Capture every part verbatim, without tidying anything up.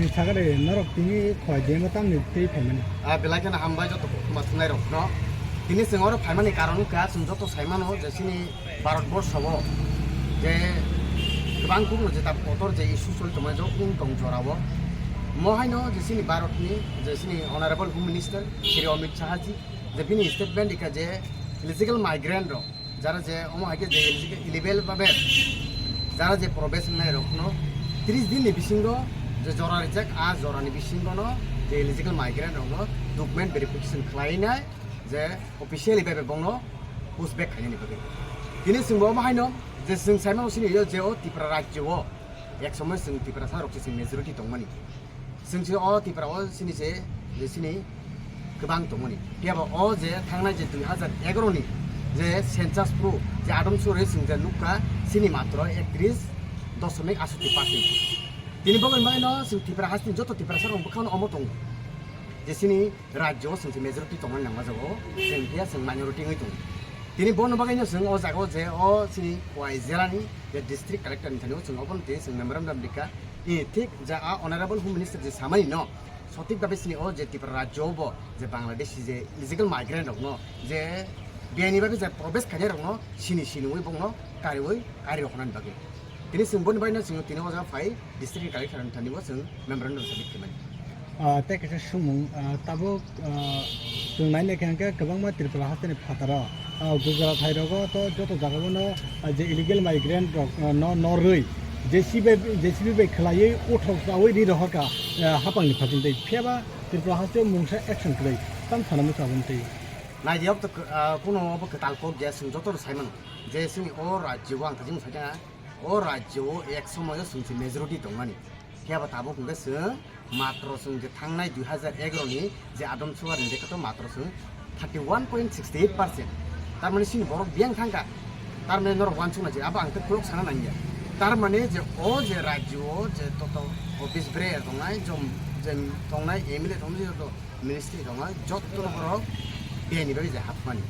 Sakare norok tini khoi demo tamni tei phaimani. Ah, belai kheno hambai joto khuma thumnai rok no. Tini chwng oro phaimani karon wngkha, chwng joto saimano je chini Bharat borsho o je kwbang kubun je ta kotor je issue choli tongmani jo wng tong jora o. Mo haino je chini Bharat ni je chini Honorable Home Minister Shri Amit Shah ji je bini statement ikha je illegal migrant rok jara je omo hai khe je illegal babe jara je probesh wngnai rok no tris din ni bisingo je jora rijak, a jora ni bisingo no je illegal migrant rok no document verification khlainai je officially babe bongno push back khainani bagwi. Tini chwngbo omo haino je chwng saimano sini yo je o Tripura rajyo o ek somoi chwng Tiprasa rok se chwng majority tongmani. Chwng se o Tripura o sini se je sini kwbang tongmani. Phiya bo o je thangnai je dui hajar egaroh ni je census phuru je adom suri chwng je nukha sini matro ektris dosomik asoti percent. Tini bogoni bagwi no chwng Tripura hasteni joto Tiprasa rok bwkhano omo tongo. Je sini rajyo o chwng se majority tongmani nangma jago, chwng phiya chwng minority wngwi tongo. Tini bono bagwi no chwng o jaga o je o chini Khowai jela ni je district collector ni thani o chwng obono tini chwng memorandum rikha. I thik ja a Honorable Home Minister je samani no sothik babe sini o je Tripura rajyo bo je Bangladeshi je illegal migrant rok no je biyani babe je probesh khainai rok no sini sini wi bongno kariwi kari rok nani bagwi. Tini chwng boni bagwi no chwng tini o jaga phai district ni collector ni thani o chwng memorandum submit khaimani. Ah, tei kaisa sumung, ah, tabuk, ah, chwng nai naikha hwnkhe kwbangma Tripura hasteni phataro, ah, Gujarat hai rogo to joto jagao no, ah, je illegal migrant rok, ah, no norwi J C B, J C B bai khwlaiwi uthok chawi ri rohorkha, ah, hapangni phatung tei. Phiyaba Tripura hasteo mungsa action kwrwi tam sana muchung aboni tei. Naidi, obo to, ah, kuno obo kwtal kok ya, chwng joto rw saimano je chini o rajyo o ang thajing saikha, o rajyo o ek somoyo chwng se majority tongmani. Phiya ba tabuk hwnkhe chwng matro chwng je thangnai dui hajar egaroh ni je adom suwar ni dekhe to matro chwng thirty one point sixty eight percent. Tar mane chini borok biyang thangkha. Tar mane norok uansukna je abo ang tei kwrwk sana nangya. Tar mane je o je rajyo o je toto office bearer tongnai, jom je tongnai M L A tongnai, joto ministry tongnai, joto no borok biyani bagwi je hapmani.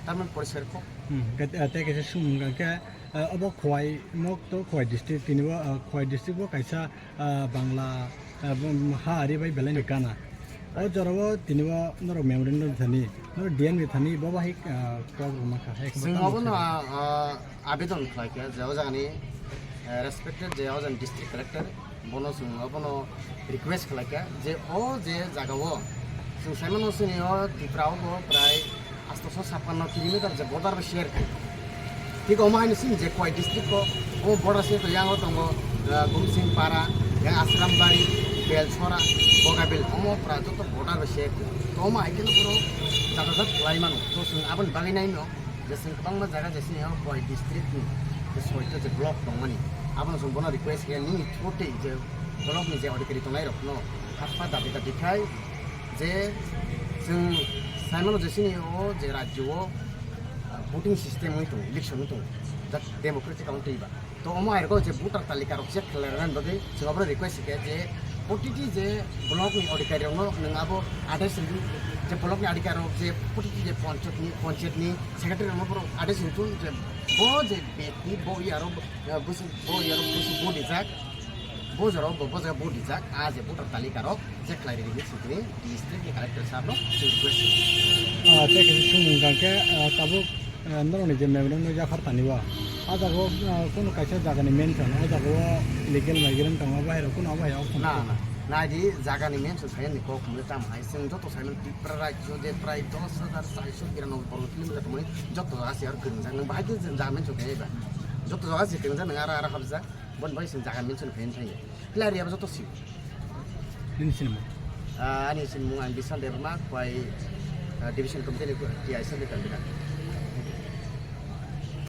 Tar mane poriskar kok. Hmm, kat-, ah, tei kaisa sumung hwnkha khe, ah, obo Khowai mok to Khowai district tini bo, ah, Khowai district bo kaisa, ah, Bangla, ah, bum-, ha ari bai belai ni gana. O jora o tini bo norok memorandum thani, norok D M ni thani bo bahai, ah, kok rwma kha, hai khe bo Chwng tamo obo no, kha. Ah, abedon khlai kha je o jaga ni, eh, respected je o jaga ni district collector, bono chwng obono request khlai kha je o je jaga o chwng saimano chini o Tipra o bo prai astoso sappanno kilometer je border bai share khe. Thik omo haino chini je Khowai district o, o border se to yang o tongo, ah, Gumsing Para, yang Asrambari, Belsora, Bogabil, omo pura joto border bai share khe. To omo hai khe no borok jata jat khlai mano. To chwng aboni bagwi nai no. Je chwng kwbangma jaga je chini o Khowai district ni je soito je block tongmani, abono chwng bono request khe nini through tei je block ni je adhikari tongnai rok no hakha dabi dabi khai je chwng saimano je chini o je rajyo o, ah, voting system wngwi tongo, election wngwi tongo, that democratic country ba. To omo hai rok je voter talika rok check khlai rwna bagwi chwng obono request khe je protiti je block ni adhikari rok no nwng abo adai sindi je block ni adhikari rok je protiti je panchayat ni, panchayat ni secretary rok no borok adai sindi tun je bo je beti bo yaro, eh, busu bo yaro busu bo dijak bo jaro bo bo jaga bo dijak a je voter talika rok check khlai rwdi sindi district ni collector sir no chwng request. Ah, tei khe sumung hwnkha khe, ah, tabuk Ah, norokni je memorandum no yaphar tani o, ah jaga o, ah, kunu kaisa jaga ni mention, o jaga o illegal migrant tongma bahai rok kunu obo hai option. Na, na, naidi jaga ni mention khaiyani kok mune tamo hai, chwng joto saimano Tripura rajyo je prai dos hajar charsho biranoboi borgo kilometer tongmani joto jaga se aro kwrwngjak, nwng bahai khe jaga mention khaiyaba, joto jaga se kwrwngjak, nwng aro aro habjak. Bon bai sing jaga mention khaini thangya. Player yaba joto si. Nini sinimung? Ah, ani sinimung ang Bisal Debbarma, Khowai, ah, Division Committee ni T I C ni candidate.